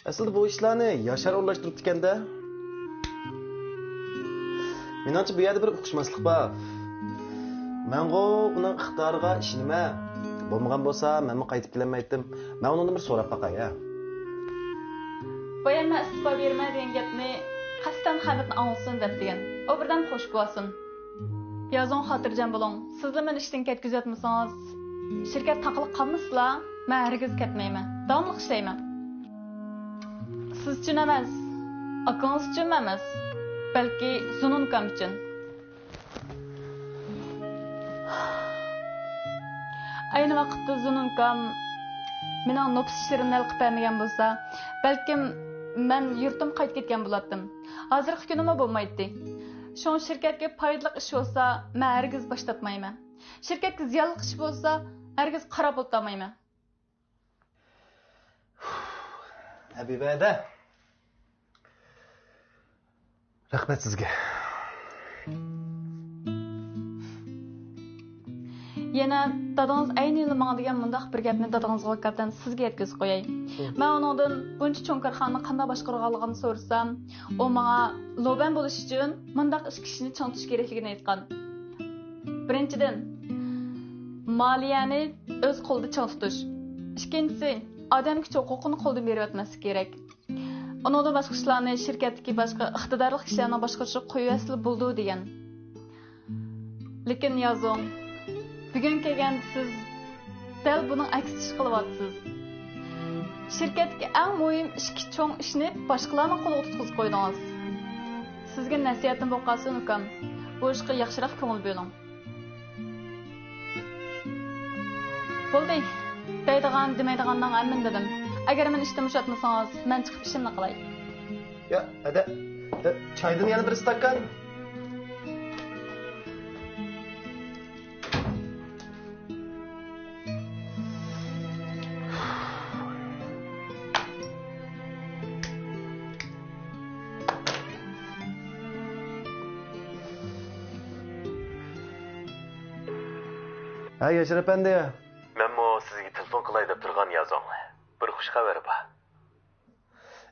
ئەسلىدە بۇ ئىشلارنى ياشار ئورۇنلاشتۇرۇپتىكەن-دە. مېنىڭچە، بۇ يەردە بىر ئۇقۇشماسلىق بار. مەنغۇ ئۇنىڭ ئىقتىدارىغا ئىشىنىمەن. بولمىغان بولسا، مەنمۇ قايتىپ كېلەلمەيتتىم. مەن ئۇنىڭدىن بىر سوراپ باقاي، ھە. بايام مەن ئىستېپا بېرىمەن دېگەن گەپنى قەستەن خەمىتنى ئاڭلىسۇن دەپ دېگەن. ئۇ بىردەم خوش بولسۇن. يازۇڭ، خاتىرجەم بولۇڭ. سىزلا مېنى ئىشتىن كەتكۈزۈۋەتمىسىڭىز، شىركەت تاقىلىپ قالمىسىلا، مەن ھەرگىز كەتمەيمەن. داۋاملىق ئىشلەيمەن. سىز ئۈچۈن ئەمەس، ئاكىڭىز ئۈچۈنمۇ ئەمەس، بەلكى زۇنۇن ئۇكام ئۈچۈن. ئەينى ۋاقىتتا زۇنۇن ئۇكام مېنىڭ نوپۇس ئىشلىرىمنى ھەل قىلىپ بەرمىگەن بولسا، بەلكىم مەن يۇرتۇمغا قايتىپ كەتكەن بولاتتىم. ھازىرقى كۈنىمۇ بولمايتتى. شۇڭا شىركەتكە پايدىلىق ئىش بولسا، مەن ھەرگىز باش تارتمايمەن. شىركەتكە زىيانلىق ئىش بولسا، ھەرگىز قاراپ ئولتۇرمايمەن. ھەبىبە ھەدە. رەھمەت سىزگە. يەنە دادىڭىز ئەينى يىلى ماڭا دېگەن مۇنداق بىر گەپنى دادىڭىزغا ۋاكالىتەن سىزگە يەتكۈزۈپ قوياي. مەن ئۇنىڭدىن بۇنچە چوڭ كارخانىنى قانداق باشقۇرغانلىقىنى سورىسام، ئۇ ماڭا لوبەن بولۇش ئۈچۈن مۇنداق ئىككى كىشىنى چىڭ تۇتۇش كېرەكلىكىنى ئېيتقان. بىرىنچىدىن، مالىيەنى ئۆز قولىدا چىڭ تۇتۇش. ئىككىنچىسى، ئادەم كۈچى ھوقۇقىنى قولدىن بېرىۋەتمەسلىك كېرەك. ئۇنىڭدىن باشقا ئىشلارنى شىركەتتىكى باشقا ئىقتىدارلىق كىشىلەرنىڭ باشقۇرۇشىغا قويۇۋەتسىلا بولىدۇ دېگەن. لېكىن يازۇڭ، بۈگۈن كەلگەندە سىز دەل بۇنىڭ ئەكسىچە ئىش قىلىۋاتىسىز. شىركەتتىكى ئەڭ مۇھىم ئىككى چوڭ ئىشنى باشقىلارنىڭ قولىغا تۇتقۇزۇپ قويدىڭىز. سىزگە نەسىھەتىم بولۇپ قالسۇن، ئۇكام. بۇ ئىشقا ياخشىراق كۆڭۈل بۆلۈڭ. بولدى، دەيدىغان، دېمەيدىغاننىڭ ھەممىنى دېدىم. ئەگەر مېنى ئىشتىن بوشاتمىسىڭىز، مەن چىقىپ ئىشىمنى قىلاي. يا، ھەدە، ھە، چايدىن يەنە بىر ئىستاكان. ھە، ياشار ئەپەندى. مەنمۇ سىزگە تېلېفون قىلاي دەپ تۇرغان يازۇڭ. بىر خۇش خەۋەر بار.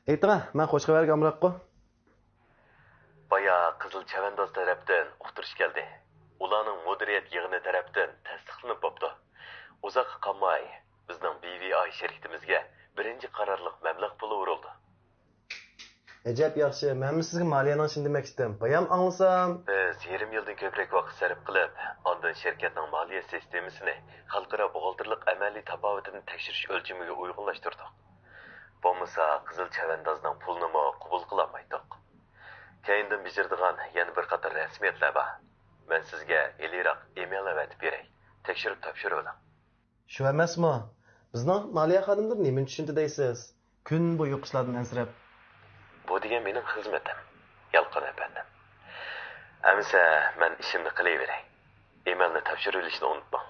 ئېيتىڭە، مەن خۇش خەۋەرگە ئامراققۇ. بايا قىزىل چەۋەنداز تەرەپتىن ئۇقتۇرۇش كەلدى. ئۇلارنىڭ مۇدىرىيەت يىغىنى تەرەپتىن تەستىقلىنىپ بوپتۇ. ئۇزاققا قالماي بىزنىڭ بى ۋى ئاي شىركىتىمىزگە بىرىنچى قارارلىق مەبلەغ پۇلى ئۇرۇلدى. ئەجەب ياخشى، مەنمۇ سىزگە مالىيەنىڭ ئىشىنى دېمەكچىدىم. بايام ئاڭلىسام. بىز يېرىم يىلدىن كۆپرەك ۋاقىت سەرپ قىلىپ، ئاندىن شىركەتنىڭ مالىيە سىستېمىسىنى خەلقئارا بوغالتىرلىق ئەمەلىي تاپاۋىتىنى تەكشۈرۈش ئۆلچىمىگە ئۇيغۇنلاشتۇردۇق. بولمىسا قىزىل چەۋەندازنىڭ پۇلىنىمۇ قوبۇل قىلالمايتتۇق. كەينىدىن بېجىرىدىغان يەنە بىر قاتار رەسمىيەتلەر بار. مەن سىزگە ھېلىراق ئېمېل ئەۋەتىپ بېرەي. تەكشۈرۈپ تاپشۇرۇۋېلىڭ. شۇ ئەمەسمۇ؟ بىزنىڭ مالىيە خادىملىرى نېمىنى چۈشىنىدۇ دەيسىز؟ كۈن بويى ئۇقۇشلاردىن ئەنسىرەپ. بۇ دېگەن مېنىڭ خىزمىتىم، يالقۇن ئەپەندىم. ئەمىسە مەن ئىشىمنى قىلىۋېرەي. ئېمېلنى تاپشۇرۇۋېلىشنى ئۇنتۇماڭ.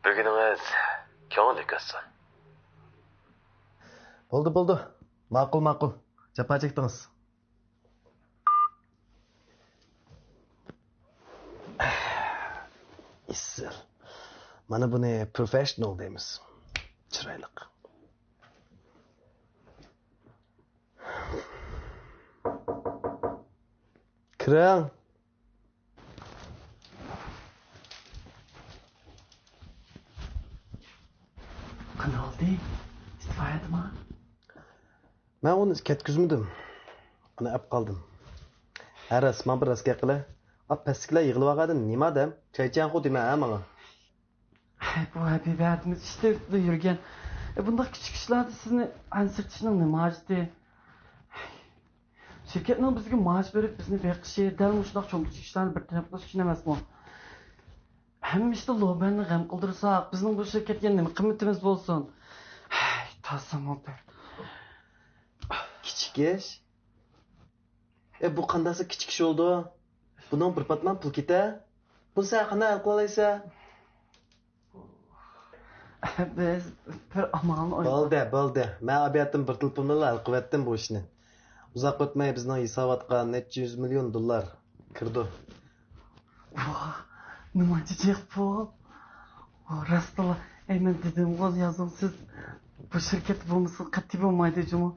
بۈگۈنىڭىز كۆڭۈللۈك ئۆتسۇن. بولدى، بولدى. ماقۇل، ماقۇل. جاپا چەكتىڭىز. ئېسىل. مانا بۇنى پروفېشنال دەيمىز. چىرايلىق. كىرىڭ. قانداق بولدى؟ ئىستېپا بەردىما؟ مەن ئۇنى كەتكۈزمىدىم. ئۇنى ئەپ قالدىم. ھە راست، ماڭا بىر راست گەپ قىلە. ئا پەستىكىلەر يىغىلىۋالغاندىن نېمە ئادەم؟ چايچەنخۇ دېمە ھە ماڭا. ھەي، بۇ ھەبىبە ھەدىمىز ئىشتە ئۆتۈپلا يۈرگەن. ئە، بۇنداق كىچىك ئىشلاردا سىزنى ئەنسىرىتىشنىڭ نېمە ھاجىتى؟ شىركەتنىڭ بىزگە مائاش بېرىپ، بىزنى بېقىشى دەل مۇشۇنداق چوڭ كىچىك ئىشلارنى بىر تەرەپ قىلىش ئۈچۈن ئەمەسمۇ؟ ھەممە ئىشتا لوبەننى غەم قىلدۇرساق، بىزنىڭ بۇ شىركەتكە نېمە قىممىتىمىز بولسۇن؟ ھەي، تازا مۇبىر. كىچىك ئىش؟ ئە، بۇ قانداقسا كىچىك ئىش بولىدۇ؟ بۇنىڭ بىر پاتمان پۇل كېتە. بۇنى سەن قانداق ھەل قىلالايسەن؟ بىز بىر ئامالنى ئويلاپ. بولدى، بولدى. مەن ئەبىياتتىن بىر تېلېفون بىلەن ھەل قىلىۋەتتىم بۇ ئىشنى. ئۇزاق ئۆتمەي بىزنىڭ ھېساباتقا نەچچە يۈز مىليون دوللار كىرىدۇ. ۋاھ، نېمانچە جىق پۇل! ۋاھ، راستلا، ئەي، مەن دېدىمغۇ، يازۇڭ سىز بۇ شىركەت بولمىسا قەتئىي بولمايدۇ جۇمۇ.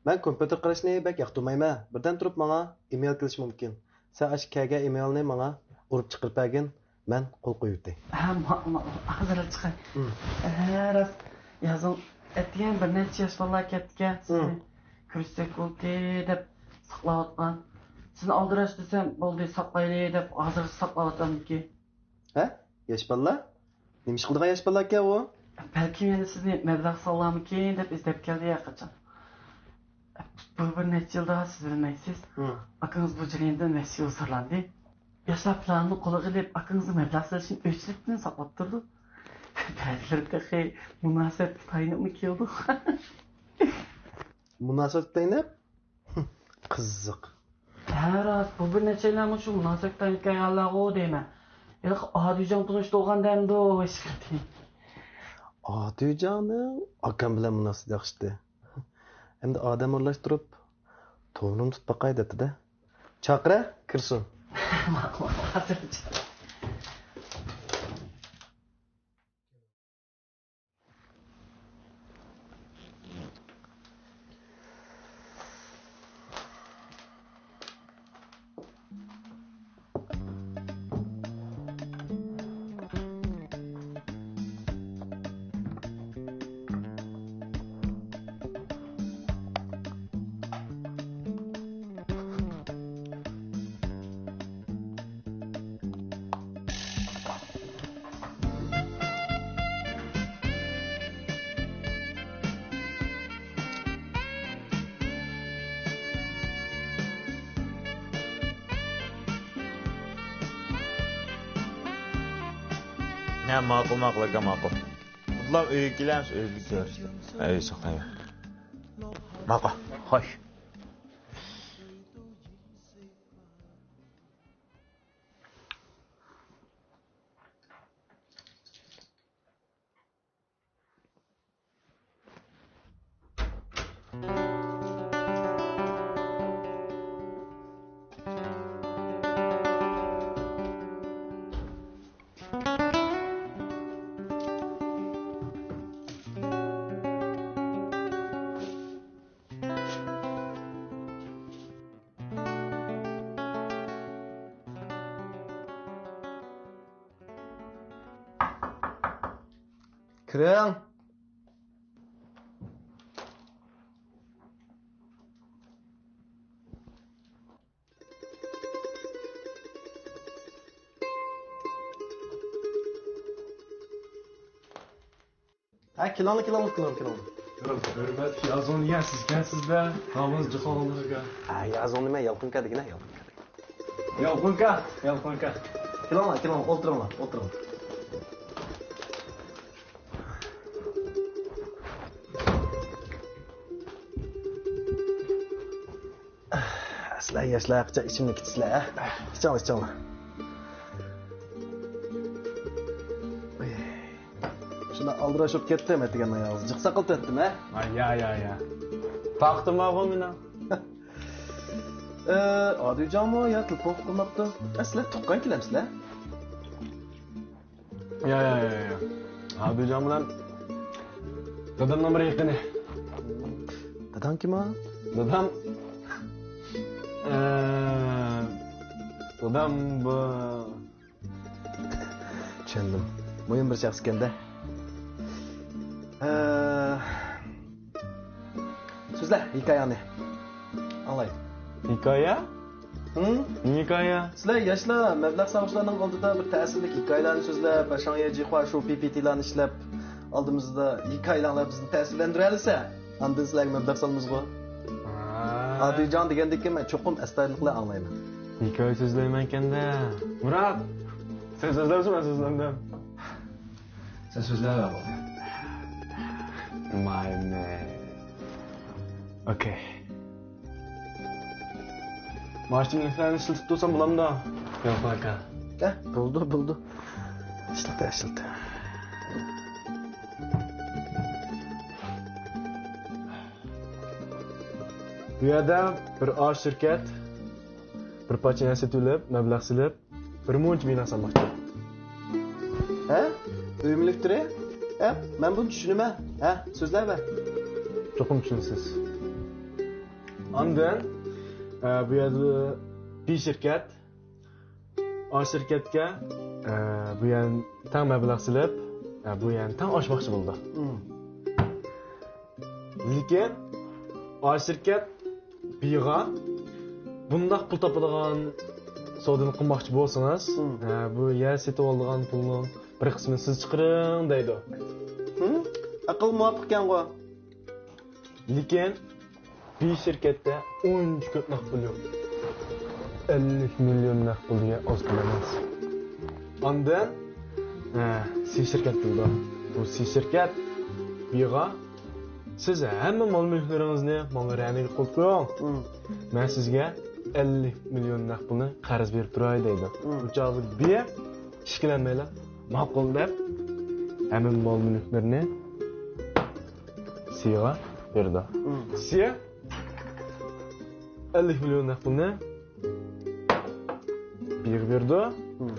مەن كومپيۇتېر قاراشنى بەك ياقتۇرمايمەن. بىردەم تۇرۇپ ماڭا ئىمېيل كېلىشى مۇمكىن. سەن ئاشۇ كەلگەن ئېمېلنى ماڭا ئۇرۇپ چىقىرىپ بەرگىن، مەن قول قويۇۋېتەي. ھە، ما-، ما-، ھازىرلا چىقاي. ھە، راست. يازغان ئەتىگەن بىر نەچچە ياش بالىلار كەپتىكەن، سىزنى كۆرسەك بولدى دەپ ساقلاۋاتقان. سىزنى ئالدىراش دېسەم، بولدى، ساقلايلى دەپ ھازىر ساقلاۋاتامدىكى. ھە؟ ياش بالىلار؟ نېمە ئىش قىلىدىغان ياش بالىلاركەن ئۇ؟ بەلكىم يەنە سىزنى مەبلەغ سالارمىكىن دەپ ئىزدەپ كەلدى ھەرقاچان. بۇ بىر نەچچە يىلدا سىز بىلمەيسىز. ھە. ئاكىڭىز بۇ جەرياندا ۋەھشىي ھۇزۇرلاندى. ياشلار پىلانىنى قولىغا ئېلىپ، ئاكىڭىزنى مەبلەغ سېلىشنى ئۆچلۈكتىن ساقلاپ تۇرىدۇ. بەزىلىرى تېخى مۇناسىۋەتكە تايىنىپمۇ كېلىدۇ. مۇناسىۋەتكە تايىنىپ؟ قىزىق. ھە، راست، بۇ بىر نەچچەيلەن مۇشۇ مۇناسىۋەتكە تايىنىپ كەلگەنلەرغۇ دەيمەن. ھېلىقى ئادىجان تونۇش بولغان دەمدۇ، ھېچقىدى. ئادىجاننىڭ ئاكام بىلەن مۇناسىۋىتى ياخشىتى. ئەمدى ئادەم ئورۇنلاشتۇرۇپ، تورنىمۇ تۇتۇپ باقاي دەپتۇ-دە. چاقىرە، كىرسۇن. ماقۇل، ماقۇل، ھازىرچە. ھە، ماقۇل، ماقۇل، ئاكا، ماقۇل. بۇلار ئۆيگە كېلەمسىز، ئۆيگە كېلىمىز. ئەي، ساقايمەن. ماقۇل. خوش. كىرىڭ. ھە، كېلىڭلار، كېلىڭلار، كېلىڭلار، كېلىڭلار. ھۆرمەتلىك يازغۇن دېگەن سىزكەنسىز-دە، تاغىڭىز جىق ئالغانلىرىغا. ھە، يازغۇن نېمە، يالقۇنكا دېگىنە، يالقۇنكا. يالقۇنكا، يالقۇنكا. كېلىڭلار، كېلىڭلار، ئولتۇرۇڭلار، ئولتۇرۇڭلار. سىلەر ياشلار قاچان ئىچىملىك ئىچىسىلەر، ھە؟ ئىچىڭلار، ئىچىڭلار. شۇنداق ئالدىراش بولۇپ كەتتىم ئەتىگەن يالغۇز. جىق ساقلىتىۋەتتىم، ھە؟ ئاي، يا، يا، يا. تاقىتىم بارغۇ مېنىڭ. ئادىجانمۇ يا تېلېفون قىلماپتۇ. ئە، سىلەر تۇغقان ئىكەنسىلەر؟ يا، يا، يا، يا. ئادىلجان بىلەن دادامنىڭ بىر يېقىنى. داداڭ كىم ئۇ؟ دادام، ئە، دادام بۇ. چۈشەندىم. مۇھىم بىر شەخس ئىكەن-دە. ئە، سۆزلە ھېكايەڭنى. ئاڭلاي. ھېكايە؟ ھىم؟ نېمە ھېكايە؟ سىلەر ياشلار مەبلەغ سالغۇچىلارنىڭ ئالدىدا بىر تەسىرلىك ھېكايىلەرنى سۆزلەپ، باشاڭ يېجىخۇا شۇ پىپىتىلارنى ئىشلەپ، ئالدىمىزدا ھېكايىلەرلا بىزنى تەسىرلەندۈرەلىسە، ئاندىن سىلەرگە مەبلەغ سالىمىزغۇ. ھا. ئادىلجان دېگەندىكىن مەن چوقۇم ئەستايىدىللىقلا ئاڭلايمەن. ھېكايە سۆزلەيمەنكەن-دە. مۇرات! سەن سۆزلەمسەن، مەن سۆزلەمدىم. سەن سۆزلەۋەر بولدى. My man. ئوكەي. مانا شۇ ئىسىملىكلەرنى ئىشلىتىپ تۇرسام بولامدۇ؟ يوق، ئاكا. ھە، بولدى، بولدى. ئىشلىتە، ئىشلىتە. بۇ يەردە بىر ئاز شىركەت بىر پارچە نەرسە سېتىۋېلىپ، مەبلەغ سېلىپ، بىر مۇنچە بىنا سالماقچى. ھە؟ ئۆي مۈلۈكتۇرى؟ ھە؟ مەن بۇنى چۈشىنىمەن. ھە؟ سۆزلەۋەر. چوقۇم چۈشىنىسىز. ئاندىن، ئە، بۇ يەردە بىر شىركەت ئا شىركەتكە، ئە، بۇ يەنە تەڭ مەبلەغ سېلىپ، ئە، بۇ يەنە تەڭ ئاشماقچى بولىدۇ. مم. لېكىن ئا شىركەت بىغا بۇنداق پۇل تاپىدىغان سودىنى قىلماقچى بولسىڭىز، مم، ئە، بۇ يەر سېتىۋالىدىغان پۇلنىڭ بىر قىسمىنى سىز چىقىرىڭ دەيدۇ. ھىم؟ ئەقىل مۇۋاپىقكەنغۇ. لېكىن بى شىركەتتە ئۇنچە كۆپ نەق پۇل يوق. ئەللىك مىليون نەق پۇل دېگەن ئاز پۇل ئەمەس. ئاندىن، ھە، سى شىركەت كېلىدۇ. بۇ سى شىركەت بىغا، سىز ھەممە مال-مۈلۈكلىرىڭىزنى ماڭا رەنىگە قويۇپ قويۇڭ. مم. مەن سىزگە ئەللىك مىليون نەق پۇلنى قەرز بېرىپ تۇراي دەيدۇ. مم. بۇ چاغدا بى ئىككىلەنمەيلا، ماقۇل دەپ، ھەممە مال-مۈلۈكلىرىنى سىغا بېرىدۇ. مم. سى ئەللىك مىليون نەق پۇلنى بىغا بېرىدۇ. مم.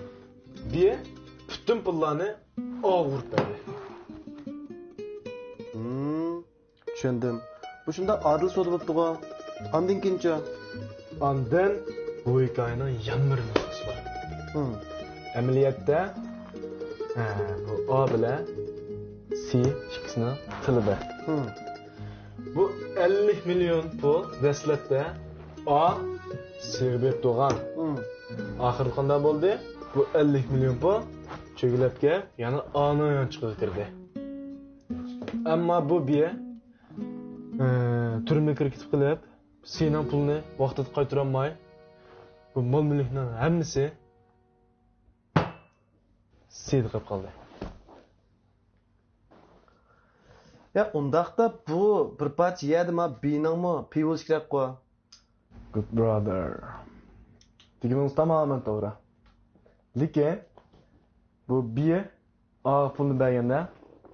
بى پۈتۈن پۇللارنى ئاغا ئۇرۇپ بەردى. مم. چۈشەندىم. بۇ شۇنداق ئادىل سودا بوپتىغۇ. ئاندىن كېيىنچۇ؟ ئاندىن بۇ ھېكايىنىڭ يەنە بىر نۇسخىسى بار. ھىم. ئەمەلىيەتتە، ھە، بۇ ئا بىلەن سى ئىككىسىنىڭ تىلى بىر. ھىم. بۇ ئەللىك مىليون پۇل دەسلەپتە ئا سىغا بېرىپ تۇرغان. ھىم. ئاخىرىدا قانداق بولدى؟ بۇ ئەللىك مىليون پۇل چۆگىلەپ كەپ يەنە ئانىڭ يانچۇقىغا كىردى. ئەمما بۇ بى، ئى، تۈرمىگە كىرىپ كېتىپ قېلىپ، سىنىڭ پۇلىنى ۋاقتىدا قايتۇرالماي، بۇ مال-مۈلۈكنىڭ ھەممىسى سىدا قېلىپ قالدى. يا، ئۇنداقتا بۇ بىر پارچە يەردە ما بىنىڭمۇ پېيى بولۇشى كېرەكقۇ. Good brother. دېگىنىڭىز تامامەن توغرا. لېكىن بۇ بى ئاغا پۇلنى بەرگەندە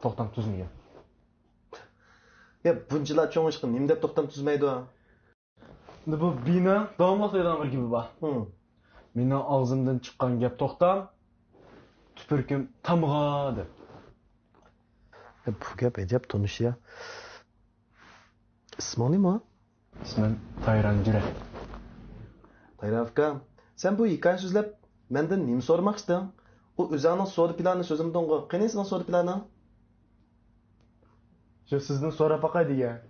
توختام تۈزمىگەن. يا، بۇنچىلا چوڭ ئىشقا نېمە دەپ توختام تۈزمەيدۇ؟ ئەمدى بۇ بىنىڭ داۋاملىق دەيدىغان بىر گېپى بار. ھىم. مېنىڭ ئاغزىمدىن چىققان گەپ توختام، تۈپرىكىم تامغا دەپ. يا، بۇ گەپ ئەجەب تونۇش يا. ئىسمىڭ نېمە؟ ئىسمىم تايران جۈرە. تايران ئاكا، سەن بۇ ھېكايە سۆزلەپ مەندىن نېمە سورىماقچىدىڭ؟ ئۇ ئۆزۈڭنىڭ سودا پىلانىنى سۆزلىمىدىڭغۇ. قېنى سېنىڭ سودا پىلانىڭ؟ شۇ سىزدىن سوراپ باقاي دېگەن.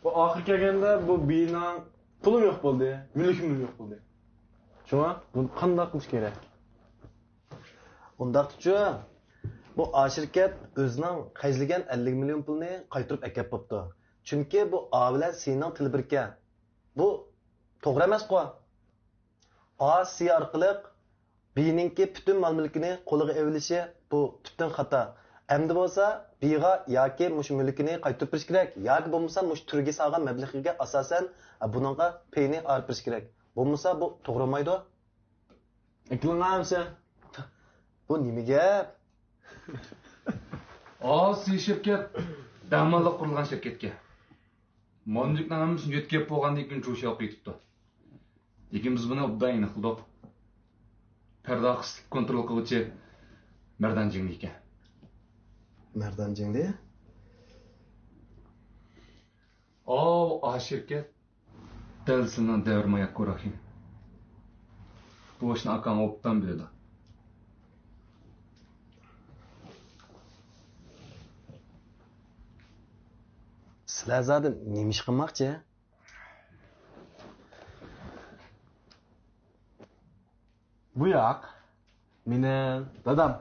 بۇ ئاخىرى كەلگەندە بۇ بىنىڭ پۇلىمۇ يوق بولدى، مۈلكىمۇ يوق بولدى. شۇڭا بۇنى قانداق قىلىش كېرەك؟ ئۇنداقتىچۇ، بۇ ئا شىركەت ئۆزىنىڭ خەجلىگەن ئەللىك مىليون پۇلنى قايتۇرۇپ ئەكەپ بوپتۇ. چۈنكى بۇ ئا بىلەن سىنىڭ تىلى بىركەن. بۇ توغرا ئەمەسقۇ؟ ئا سى ئارقىلىق بىنىڭكى پۈتۈن مال-مۈلكىنى قولىغا ئېلىۋېلىشى بۇ تۈپتىن خاتا. ئەمدى بولسا بىغا ياكى مۇشۇ مۈلكىنى قايتۇرۇپ بېرىش كېرەك، ياكى بولمىسا مۇشۇ تۈرگە سالغان مەبلىغىگە ئاساسەن بۇنىڭغا پېيىنى ئايرىپ بېرىش كېرەك. بولمىسا بۇ توغرا بولمايدۇ. ئەكېلىڭ ھەمسە. بۇ نېمە گەپ؟ ئا سى شىركەت دەماللىق قۇرۇلغان شىركەتكەن. مال-مۈلۈكنىڭ ھەممىسىنى يۆتكەپ بولغاندىن كېيىن چۇشياۋ قېتىپتۇ. لېكىن بىز بۇنى ئوبدان ئېنىقلىدۇق. پەرداخىسلىق كونترول قىلغۇچى مەردان جىڭلى ئىكەن. مەردان جىڭلى؟ ئاۋۇ ئا شىركەت دەل سېنىڭ دەۋرىماياق گۇرۇھىڭ. بۇ ئىشنى ئاكاڭ ئوبدان بىلىدۇ. سىلەر زادى نېمە ئىش قىلماقچى؟ بۇ ياق مېنىڭ دادام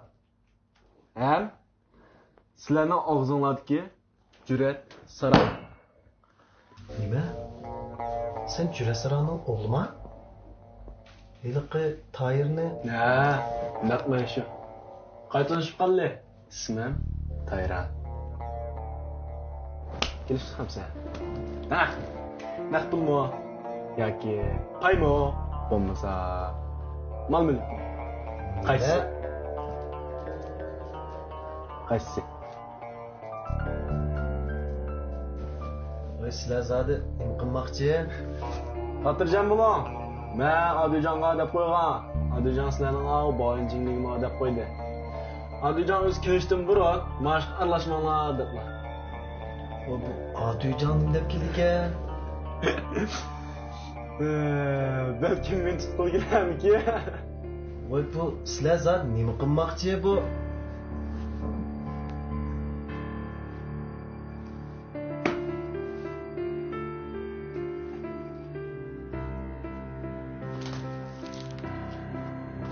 ھەم سىلەرنىڭ ئاغزىڭلاردىكى جۈرئەت ساراڭ. نېمە؟ سەن جۈرئەت ساراڭنىڭ ئوغلىما؟ ھېلىقى تايىرنى؟ ھە، نەق مەن شۇ. قايتا تونۇشۇپ قالدى. ئىسمىم تايران. كېلىشىپ چىقامسەن؟ ھە، نەق پۇلمۇ؟ ياكى پايمۇ؟ بولمىسا مال-مۈلۈكمۇ؟ قايسىسى؟ ھە؟ قايسىسى؟ ۋاي، سىلەر زادى نېمە قىلماقچى؟ خاتىرجەم بولۇڭ. مەن ئادىجانغا دەپ قويغان. ئادىجان سىلەرنىڭ ئاۋۇ بايىنچىڭلىكىمۇ دەپ قويدى. ئادىجان ئۆزى كېلىشتىن بۇرۇن ماڭا ئارىلاشماڭلار دەپلا. ۋە بۇ ئادىجان نېمە دەپ كېلىدىكەن؟ بەلكىم مېنى تۇتقىلى كېلەرمىكىن؟ ۋاي، بۇ سىلەر زادى نېمە قىلماقچى بۇ؟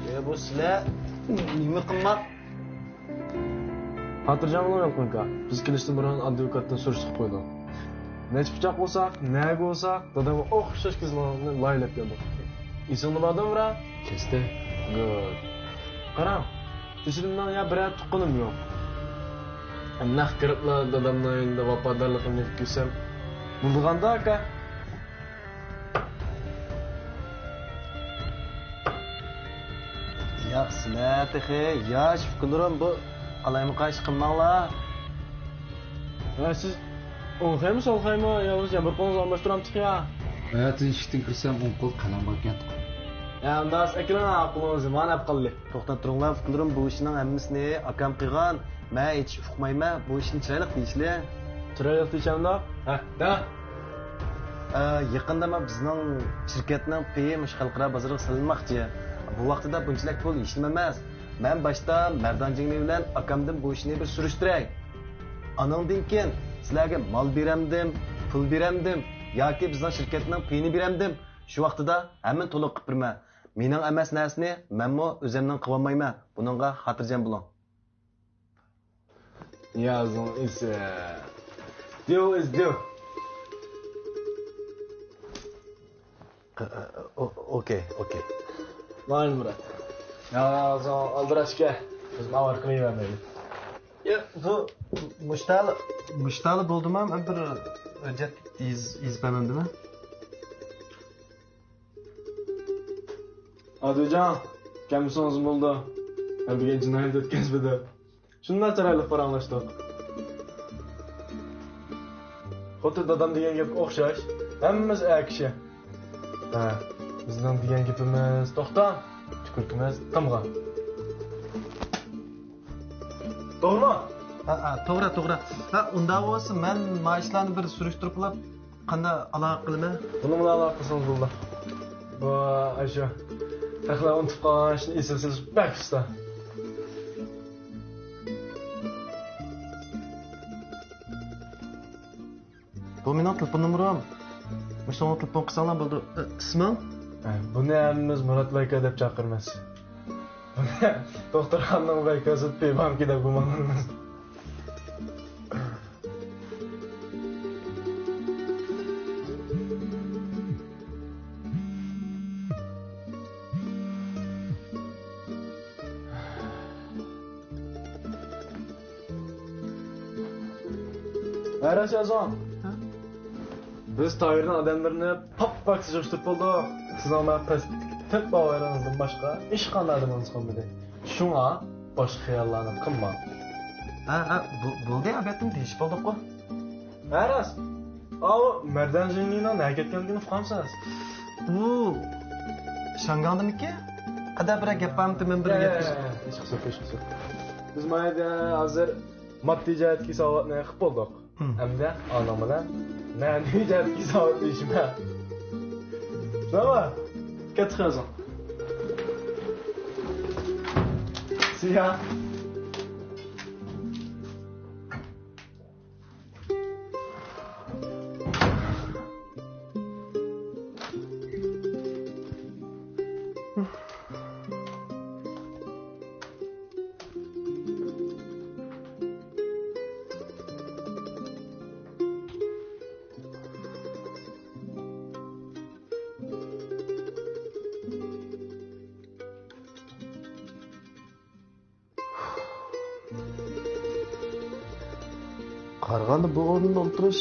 ئە، بۇ سىلەر نېمە قىلماق؟ خاتىرجەم بولۇڭ، يالقۇن ئاكا. بىز كېلىشتىن بۇرۇن ئادۋوكاتتىن سۈرۈشتۈرۈپ قويدۇق. نەچچە پىچاق بولساق، نەگە بولساق، دادامغا ئوخشاش كېسىلىڭلارنى لايىھەلەپ كەلدۇق. ئېسىڭدە باردۇمۇ، برا؟ كەچتە. گۇد. قاراڭ، تېشىدىمنىڭ يا بىرەر تۇغقىنىم يوق. نەق كىرىپلا دادامنىڭ يېنىدا ۋاپادارلىقىمنى يەتكۈزسەم بولىدىغاندا، ئاكا. ياق، سىلەر تېخى ياش ئۇكىلىرىم، بۇ قالايمىقان ئىش قىلماڭلار. ھە، سىز ئوڭ خەيمۇ، سول خەيمۇ، يالغۇز يەنە بىر قولىڭىزنى ئالماشتۇرامتىق يا؟ ھە، تىنچلىقتىن كىرسەم ئوڭ قول قەلەم باركەنتۇق. ھە، ئۇنداق ئەكىلىڭ قولىڭىزنى، مانا ئەپ قالدى. توختاپ تۇرۇڭلار، ئۇكىلىرىم، بۇ ئىشنىڭ ھەممىسىنى ئاكام قىلغان. مەن ھېچ ئۇقمايمەن، بۇ ئىشنى چىرايلىق دېيىشلى. چىرايلىق دېيىشەمدۇ؟ ھە، دە. ئە، يېقىندا مانا بىزنىڭ شىركەتنىڭ پېيى مۇشۇ خەلقئارا بازىرىغا سېلىنماقچى. بۇ ۋاقتىدا بۇنچىلىك پۇل ھېچنېمە ئەمەس. مەن باشتا مەردان جىڭلى بىلەن ئاكامدىن بۇ ئىشنى بىر سۈرۈشتۈرەي. ئانىڭدىن كېيىن سىلەرگە مال بېرەمدىم، پۇل بېرەمدىم ياكى بىزنىڭ شىركەتنىڭ پېيىنى بېرەمدىم، شۇ ۋاقتىدا ھەممىنى تولۇق قىلىپ بېرىمەن. مېنىڭ ئەمەس نەرسىنى مەنمۇ ئۆزۈمنىڭ قىلالمايمەن. بۇنىڭغا خاتىرجەم بولۇڭ. نىيازنىڭ ئىسى. Deal is deal. ئوكەي، ئوكەي. مايىل مۇرات. نىيازنىڭ ئالدىراشكە بىز ماۋار قىلىۋەرمەيلى. يا، بۇ مۇشتال، مۇشتال بولدىما؟ مەن بىر ھۆججەت يېز-، يېزىپ بەرمەمدىمەن؟ ئادىلجان، كەلمىسىڭىز بولىدۇ. ھەبىگە جىنايەت ئۆتكەزمىدى. شۇنداق چىرايلىق پاراڭلاشتۇق. خۇددى دادام دېگەن گەپكە ئوخشاش. ھەممىمىز ئەر كىشى. ھە، بىزنىڭ دېگەن گېپىمىز توختام، تۈكۈرۈكىمىز تامغا. توغرىمۇ؟ ھە، ھە، توغرا، توغرا. ھە، ئۇنداق بولسا مەن ما ئىشلارنى بىر سۈرۈشتۈرۈپ بولاپ، قانداق ئالاقە قىلىمەن؟ بۇنىڭ بىلەن ئالاقە قىلسىڭىز بولىدۇ. بۇ، ئاشۇ، خەقلەر ئۇنتۇپ قالغان ئىشنى ئېسىگە سېلىش بەك ئۇستا. بۇ مېنىڭ تېلېفون نومۇرۇم. مۇشۇنىڭغا تېلېفون قىلساڭلار بولىدۇ. ئى، ئىسمىڭ؟ ھە، بۇنى ھەممىمىز مۇرات ۋەيكە دەپ چاقىرىمىز. بۇنى دوختۇرخانىنىڭ ۋەيكەسى بىبامكى دەپ گۇمانلىنىمىز. ھە، راست يازغان. ھە؟ بىز تاھىرنىڭ ئادەملىرىنى پاك-پاك سىغىشتۇرۇپ بولدۇق. سىزنىڭ مانا پەستىكى تۆت باۋايلىرىڭىزدىن باشقا ھېچقانداق ئادىمىڭىز قالمىدى. شۇڭا باشقا خىياللارنى قىلماڭ. ھە، ھە، بۇ-، بولدى، ئەلۋەتتە، دېيىشىپ بولدۇققۇ. ھە، راست. ئاۋۇ مەردان جىننىنىڭ نەگە كەتكەنلىكىنى ئۇققانسىز؟ ئۇ شياڭگاڭدىمىكى؟ قەدەر بىرەر گەپ بارمىكىن، مەن بىر يە، يە، گەپلىشىپ. يە، يە، ھېچقىسى يوق، ھېچقىسى يوق. بىز ما يەردە ھازىر ماددىي جەھەتتىكى ساۋاتنى قىلىپ بولدۇق. ھىم. ئەمدى ئانىڭ بىلەن مەنىۋى جەھەتتىكى ساۋات دېيىشمە. شۇنداقمۇ؟ كەتتۇق ئۆزۈڭ. سىيا. قارىغاندا بۇ ئورۇندا ئولتۇرۇش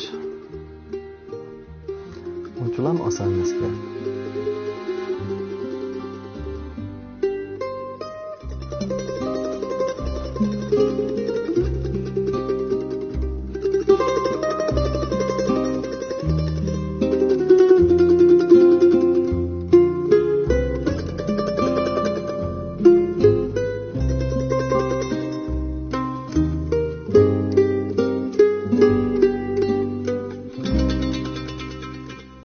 ئۇنچىلام ئاسان ئەمەسكەن.